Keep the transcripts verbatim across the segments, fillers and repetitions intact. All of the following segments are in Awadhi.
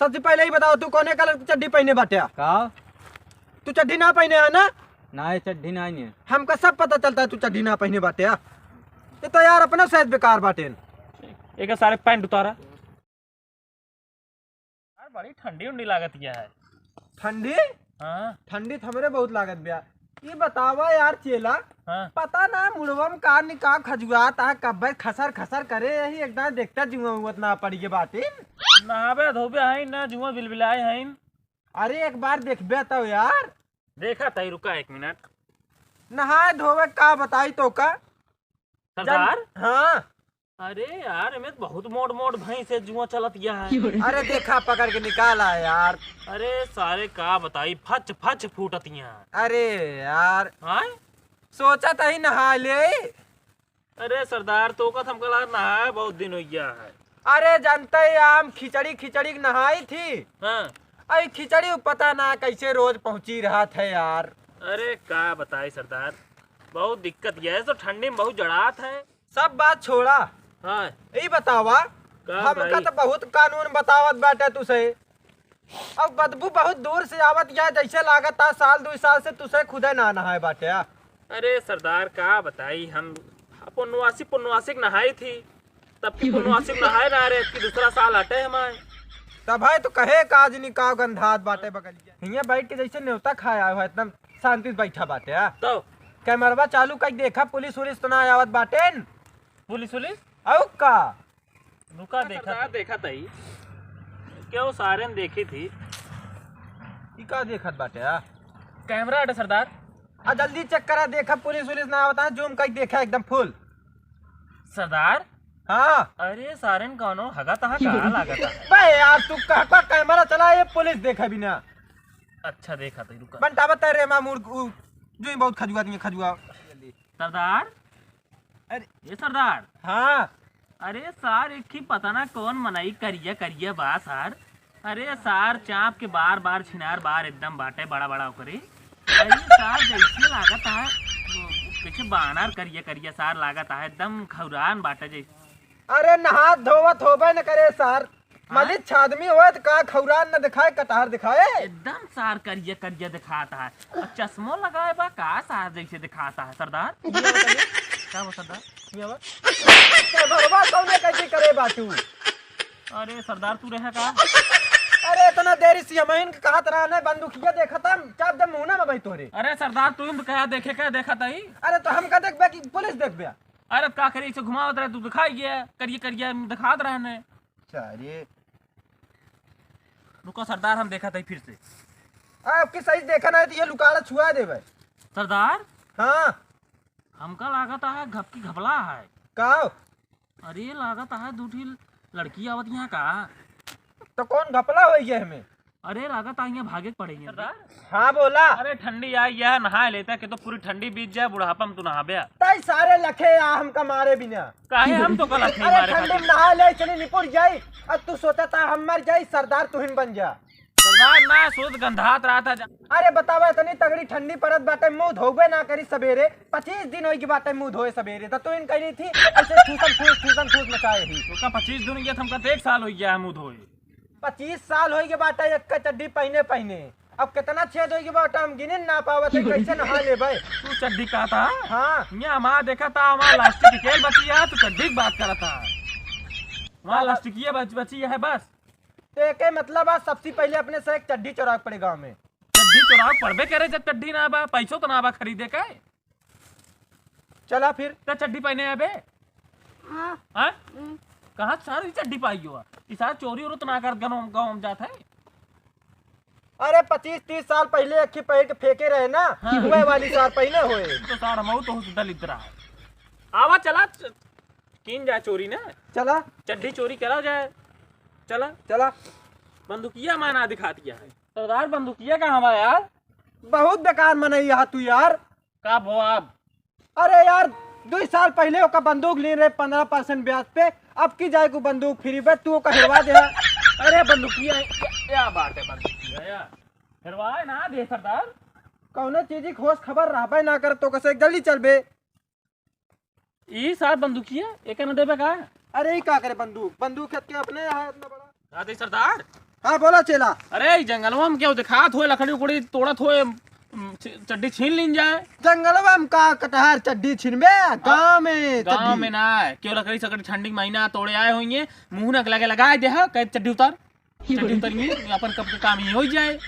सबसे पहले ही बताओ, तू कौने कलर की चड्डी पहने बाटे? का? तू चड्डी ना पहने है ना? ना, ये चड्डी ना ही है। हमका सब पता चलता है तू चड्डी ना पहने बाटे। ये तो यार अपना साइज बेकार बाटे। एक सारे पैंट उतारा। यार, बड़ी ठंडी उंडी लागत गया है। ठंडी? हाँ। ठंडी तो हमरे बहुत लागत बा। ये बतावा यार चेला, हाँ। पता ना मुड़वा में का निकाह खजुआत है, कब्बे खसर खसर करे, यही एकदम देखता जुआ उआ ना पड़ी के बाटे। नहाबे धोबे हैं ना, जुआ बिलबिलाए हैं। अरे एक बार देखबे तो यार। देखा था, रुका एक मिनट। नहाए धोवे का बताई तो का? सरदार? जन-, हाँ। अरे यार, एमे तो बहुत मोट मोट भैंस है, जुआ चलत गया है। अरे देखा, पकड़ के निकाला यार। अरे सारे का बताई, फच फच फूटत यहाँ। अरे यार। हाँ? सोचा था ही नहा ले। अरे सरदार, तो का हमका लगा नहाए बहुत दिन हो गया है। अरे जानते ही हम खिचड़ी, खिचड़ी के नहाई थी। हाँ। अरे खिचड़ी पता ना कैसे रोज पहुँची रहत है यार। अरे का बताई सरदार, बहुत दिक्कत यह है, तो ठंडी में बहुत जड़ात है। सब बात छोड़ा। हाँ। ई बतावा, का हमका भाई? तो बहुत कानून बतावत बाटे तुसे। अब बदबू बहुत दूर से आवत या, जैसे लागत आ साल दुई साल से तुसे खुदे ना नहाए बाटे। अरे सरदार का बताई, हम पुनवासी पुनवासी के नहाई थी, तब की पुनवासी के नहाए ना रहे, कि दूसरा साल हटे हमारे। तब है तो कहे का आज निकाह गंधात बाटे बगलिया। हियाँ बैठ के जैसे न्योता खाए आयो है, एकदम शांति से बैठा बाटे। तो कैमरवा चालू कर देखा, पुलिस उलिस तो ना आवत बाटे न? पुलिस उलिस? अउ का? रुका, देखा सरदार, था। देखा था ही। क्या वो सारे ने देखी थी? ई का देखत बाटे, आ? कैमरा हटे सरदार। आ जल्दी चेक करा, देखा पुलिस उलिस ना आवता है, जूम कर देखा एकदम फुल। सरदार? हाँ। अरे सारे ने कौनो हगा तहा का लागत है। बे यार, तू कह, कह कैमरा चला, ये पुलिस देखा बिना। अच्छा, देखा था, रुका। बंटा बता रे मामूर, उ, जो ही बहुत खजुआ दिए, खजुआ। सरदार? अरे। ये सरदार। हाँ। अरे सार, एक ही पता ना कौन मनई करिया करिया बा सार। अरे सार, चाप के बार बार छिनार बार एकदम बाटे बड़ा बड़ा ओकरे। अरे सार, जैसे लागत है, वो कैसे बानर करिया करिया सार लागत है, एकदम खौरान बाटे जैसे। अरे नहात धोवत होबे न करे सार, हाँ? मलिच्छ आदमी होए त का खौरान न दिखाए, कटहर दिखाए? एकदम सार करिया करिया दिखाता है। और चश्मो लगाए बा का सार जैसे दिखाता है सरदार? ये बताइए। का बा सरदार? ये बा? ते भरवा कौने कैसे करे बा तू? अरे सरदार तू रहे का? अरे इतना देरी से हमहिन के कहत रहा ना, बंदूकिया देखत हम, चाप दे मुंह ना में भाई तोरे। अरे सरदार तू ही तो कहा देखे का देखत ही। अरे तो हम का देखबे कि पुलिस देखबे? अरे का करी, इसे घुमावत रहे तू दिखाई गया, करिया करिया दिखात रहे ने। सारे। रुको सरदार, हम देखा था फिर से। अब की सही देखा ना है तो ये लुकाड़ा छुआ देबे। सरदार? हाँ। हमका लागत है घपकी घपला है। का? अरे लागत है दू ठी लड़की आवत यहाँ का। तो कौन घपला हो गया हमें? अरे लागत है यहाँ भागे के पड़ेंगे। सरदार? हाँ बोला। अरे ठंडी आई है, नहा लेता कि तो पूरी ठंडी बीत जाए, बुढ़ापा में तू नहाबे। तई सारे लखे आ हमका मारे बिना। काहे हम तो कल अखनी अरे मारे ठंडी में खातिर। नहा ले, चली निपुर जाई। अब तू सोचा था हम मर जाई, सरदार तुहिन बन जा। सरदार ना, शुद्ध गंधात रहा था जा। अरे बतावा, इतनी तगड़ी ठंडी पड़त बाटे, मुंह धोबे ना करी सबेरे, पच्चीस दिन होई के बाटे मुंह धोए सबेरे, तो तू इन कही थी ऐसे ठूसन ठूस, ठूसन ठूस मचाए ही। तो का पच्चीस दिन हो गया, हमका तो एक साल हो गया है मुंह धोए। पच्चीस साल होई के बाटे एक चड्डी पहने पहने, अब कितना छेद होई के बाटे हम गिने ना पावत है, कैसे नहा लेबे? तू चड्डी कहता? हाँ। यहाँ हमारा देखा था, हमारा लास्टिक के केल बची है, तू चड्डी की बात करता। वहाँ लास्टिकिया बच, बची है बस। तो एके मतलब आज सबसे पहले अपने से एक चड्डी चोरावे के पड़े गाँव में। चड्डी चोरावे के पड़बे करे, जब चड्डी ना बा, पैसो तो ना बा खरीदे के। चला फिर। त चड्डी पहने अबे? हाँ। हाँ? हम्म। कहाँ सारी चड्डी पाई हो? ई सारा चोरी उरी तो ना कर गाँव, गाँव में जात है। अरे पच्चीस तीस साल पहले अखी पहिर के फेंके रहे ना, हाँ। वह वाली सार पहने होए। तो सार हमहू तो दलित रहा है। आवा चला, च-, कीन जाए चोरी ना। चला। चड्डी चोरी करा जाए। चला। चला। बंदूकिया माना दिखा दिया है। सरदार बंदूकिया का हमारा यार? बहुत बेकार मनई है तू यार। का भो आप? अरे यार, दुई साल पहले ओका बंदूक ली रहे पन्द्रह परसेंट ब्याज पे, अब की जाए को बंदूक फ्री पे, तू ओका हेरवा दे। अरे बंदूकिया है, क्या, क्या बात है बंदूकिया यार? हेरवाए ना दे सरदार। कौनो चीज की खोज खबर रहबे ना कर तो कसे जल्दी चल बे। ई साहब बंदूकिया, एके न देबे का? अरे ई का करे बंदूक? बंदूक खेत के अपने है इतना बड़ा। का दे सरदार? हाँ, बोला चेला। अरे, ई जंगलवा में केहू देखात होए, लकड़ी उकड़ी तोड़त होए, उम, च-, चड्डी छीन लीन जाए। जंगलवा में का कटहर चड्डी छीनबे? गाँव में गाँव चड्डी। में ना, केहू लकड़ी सकड़ी ठंडी के महीना तोड़े आए होइए, मुँह नक लगे लगाए दे, हाँ, कहे चड्डी उतार, चड्डी उतार में अपन कब के काम ही हो जाए।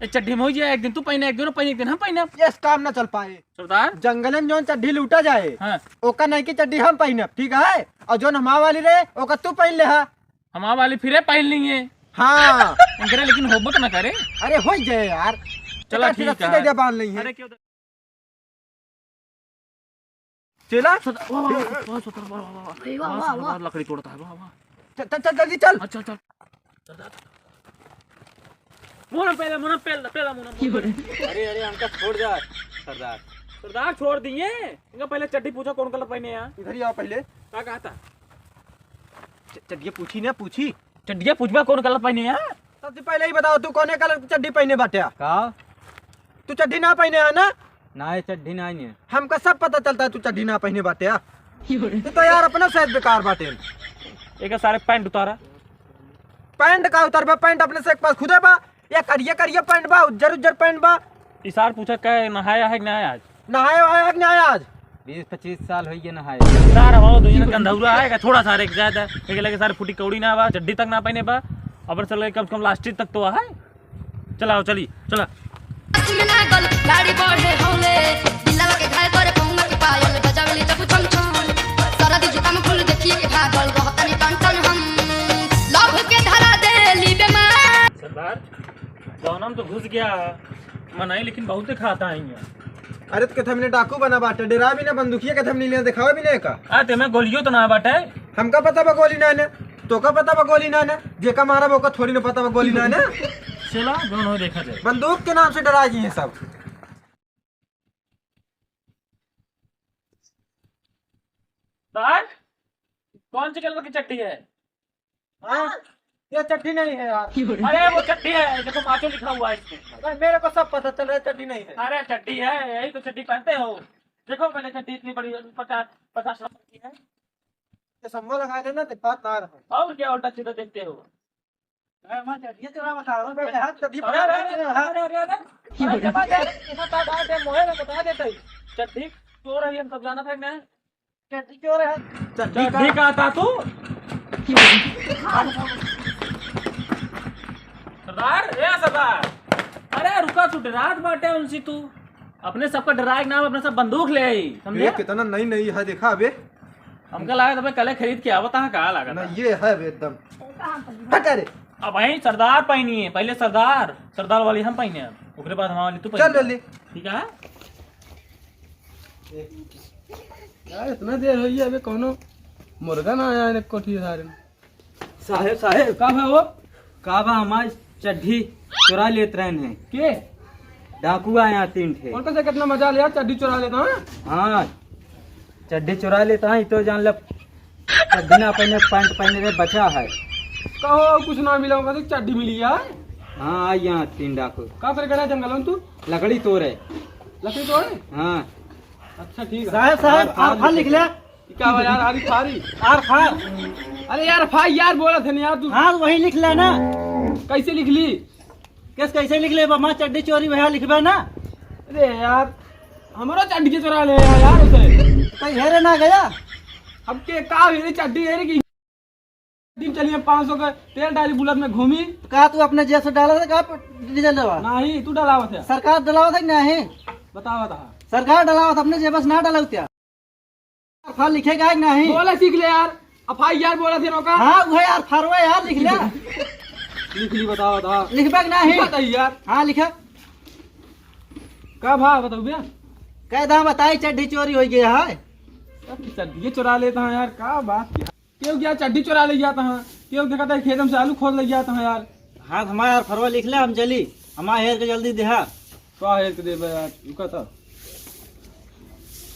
ए, चड्डी में हो जाए, एक दिन तू पहने, एक दिन वो पहने, एक दिन हम पहने। ये काम ना चल पाए। सरदार। जंगल में जौन चड्डी लूटा जाए, हाँ। ओका नहीं की चड्डी हम पहनब, ठीक है? और जौन हमार वाली रहे, ओका तू पहन ले, हाँ। हमार वाली फिरे पहन ली है। हाँ। इनकरे लेकिन होबक ना करे। अरे हो ही जाए यार। चला, एक आध ठीक रस्सी है। दे दे, बांध ली है। अरे क्यों? चला। सत-, वाह, वाह, वाह, वाह, सत-, वाह, वाह, वाह। अरे, वाह, वाह, वाह, सत-, वाह। लकड़ी तोड़ता है, वाह, वाह। चल, चल, जल्दी चल। अच्छा, चल। मुना पहले, मुना पहले, पहले मुना, मुना। अरे, अरे, हमका छोड़ जा, सरदार। सरदार छोड़ दिए। इनका पहले चड्डी पूछा कौन कलर पहने हैं? इधर ही आओ पहले। का कहता? च-, चड्डिया पूछी ना, पूछी। चड्डिया पूछबा कौन कलर पहने हैं? सबसे पहले ही बताओ, तू कौने कलर की चड्डी पहने बाटे? का? तू चड्डी ना पहने है ना? ना, ये चड्डी ना है। हमका सब पता चलता है तू चड्डी ना पहने बाटे। तू तो यार अपना साइज बेकार बाटे। एक सारे पैंट उतारा। पैंट का उतारबा? पैंट अपने से एक पास खुदे बा। ये करिया करिया पैंट बा, उज्जर उज्जर पैंट बा। ई सार पूछा का नहाया है कि ना आज? नहाए वहाए है कि ना आज? बीस पच्चीस साल होइए नहाए। सार हो दुनिया में गंधौरा है का? थोड़ा सारे एक ज्यादा, एक लगे सारे फुटी कौड़ी ना बा, चड्डी तक ना पहने बा। अब चल कम से कम लास्टिक तक तो है। चलाओ, चली, चला। गाड़ी बढ़े हौले, दिलवा के घायल करे पौंगर के पायल, बजावेली जब छम छम। सरदी जुकाम कुल देखिए के भागल, रहतनी टन टन हम। लव के धरा देली बेमार। सरदार, जौनम तो घुस गया है, मनाई लेकिन बहुत खाता है यहाँ। अरे तो कथम ने डाकू बना बाटे, डेरा भी ना, बंदूकिया कथम नहीं लिया, दिखावा भी नहीं का। आ, ते में गोलियों तो ना बाटे। हमका पता बा गोली ना ने, तोका पता बा गोली ना ने, जेका मारा बा ओका थोड़ी ना पता बा गोली ना ने। चला, जौन हो देखा जाए। बंदूक के नाम से डरा गई है सब। सर, कौन सी कलर की चड्डी है? हाँ? ये चड्डी नहीं है यार। अरे वो चड्डी है, देखो माचो लिखा हुआ है इसमें। अरे मेरे को सब पता चल रहा है, चड्डी नहीं है। अरे चड्डी है, यही तो चड्डी पहनते हो। देखो पहले चड्डी इतनी बड़ी, पचास, पचास नंबर की है। ये सम्मा लगा देना, दिखात ना रहो। और क्या उल्टा सीधा देखते हो? अरे, मैं चड्डी चोरा बता रहा हूँ, पहले हाथ चड्डी अरे, अरे, पकड़ अरे, रहे हैं, हाँ। अरे, अरे, अरे, अरे, अरे, अरे, अरे, अरे, अरे, अरे, मोहे में बता देते ही। चड्डी चोर है, हम सब जाना था मैं। चड्डी चोर है। चड्डी का चड्डी का था तू? सरदार, ए सरदार, अरे रुका, तू डरात बाटे उनसे तू। अपने सबका डराए के नाम, अपने सब बंदूक ले आई, समझे? ये कितना नई नई है, देखा अबे। हमका लागत अबे कले खरीद के आवत है, का लागत ना, है? ये है बे एकदम। हट रे। अब भाई सरदार पहनी है, पहले सरदार, सरदार वाली हम पहने हैं, ओकरे बाद हमारे वाली तू चल पहने। ले। ठीक है? यार इतना देर हो गया, अबे कौनो मुर्गा ना आया है कोठी धारे में। साहेब, साहेब। का भा हो? का भा, हमार चड्ढी चोरा लेत रहन है। के? डाकू आया तीन ठे। उनका से कितना मजा लिया, चड्ढी चोरा लेता है। हाँ, चड्ढी चोरा लेता है, तो जान ले, चड्ढी ना पहने, पैंट पहने रहे, बचा है। कहो, कुछ ना मिला होगा, तो चड्ढी मिली है। हाँ, आई यहाँ तीन डाकू। का करे गड़ा जंगल में तू? लकड़ी तोड़े। लकड़ी तोड़े? हाँ। अच्छा, ठीक है। साहेब, साहेब, आर फार लिख ले। ई का बा यार, आरी फारी? आर फार। अरे यार, फाई यार बोलत है ना यार तू। हाँ, वही लिख ले ना। कैसे लिख ली? केस कैसे लिख ले बा? हमार चड्ढी चोरी वही लिखबे ना। अरे यार, हमरो चड्ढी के चोरा ले यार, यार उसे। कहीं हेरे ना गया? अब के का हेरे, चड्ढी हेरे की? दिन चलिए पाँच सौ का तेल डाली, बुलेट में घूमी। का तू अपने जेब से डाला था का डीजल डलवा? नहीं, तू डलावत है। सरकार डलावत है कि नहीं? बतावत है। सरकार डलावत, अपने जेब से ना डलावत क्या? फाल लिखेगा कि नहीं? बोला सीख ले यार। अब भाई यार बोला थे नौका। हाँ, वह यार फारवा यार लिख ले। लिख ली, बतावत है। लिखबे कि नहीं? बताइए यार। हाँ, लिखे। का भा बताऊ बे? कह दा बताई, चड्ढी चोरी हो गई है। अब चड्ढी चुरा लेता है यार, का बात यार। केहू क्या चड्ढी चुरा ले जाता है, केहू देखता है खेत में से आलू खोद ले जाता है यार। हाँ, हमारा यार फरवा लिख ले, हम चली, हमारा हेर के जल्दी देहा। का हेर के देबे यार, रुका था।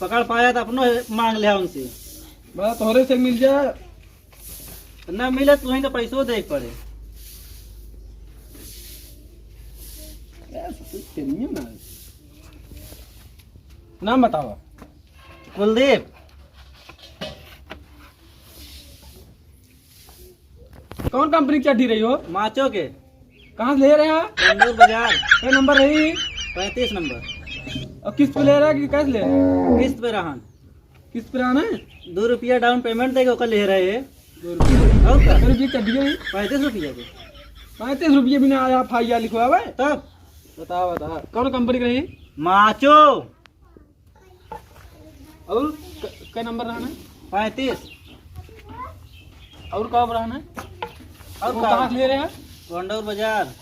पकड़ पाया तो अपनो मांग ले उनसे। बड़ा तोहरे से मिल जाए। ना मिले तो वहीं का पैसो दे पड़े। यार, सब कुछ करिए ना। नाम बताओ। कुलदीप। कौन कंपनी की चड्ढी रही हो? माचो के। कहाँ से ले रहे हैं? गोंडौर बाजार। कै नंबर रही? पैंतीस नंबर। और किस्त पे ले रहे हैं कि कैश ले रहे हैं? किस्त पे रहन। किस्त पे रहन है? दो रुपया डाउन पेमेंट देके ओकर ले रहे हैं। दो रुपया। और का? दो रुपया चड्डी के? पैंतीस रुपया के। पैंतीस रुपया बिना आया फाइया लिखवावे? तब? बता, बता। कौन कंपनी के रही? माचो। और क-, कै नंबर रहन है? पैंतीस। और कब रहन है? और वो का? कहाँ से ले रहे हैं? गोंडौर बाजार।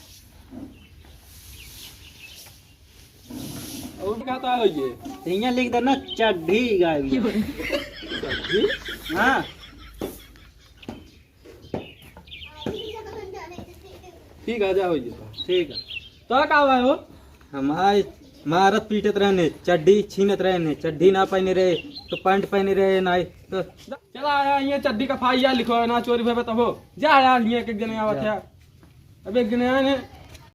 और क्या था ये? हियाँ लिख देना चड्डी गाय। चड्डी? हाँ। ठीक है, जा होइए। ठीक है। तो का हुआ हो? हम आए, मारत पीटत रहने, चड्डी छीनत रहने, चड्डी ना पहने रहे तो पैंट पहने रहे ना तो। चला आया, ये चड्डी का फाइया लिखो ना, चोरी भे तब हो। जा आया, ये एक जने आवत है। अब एक जने आए ने,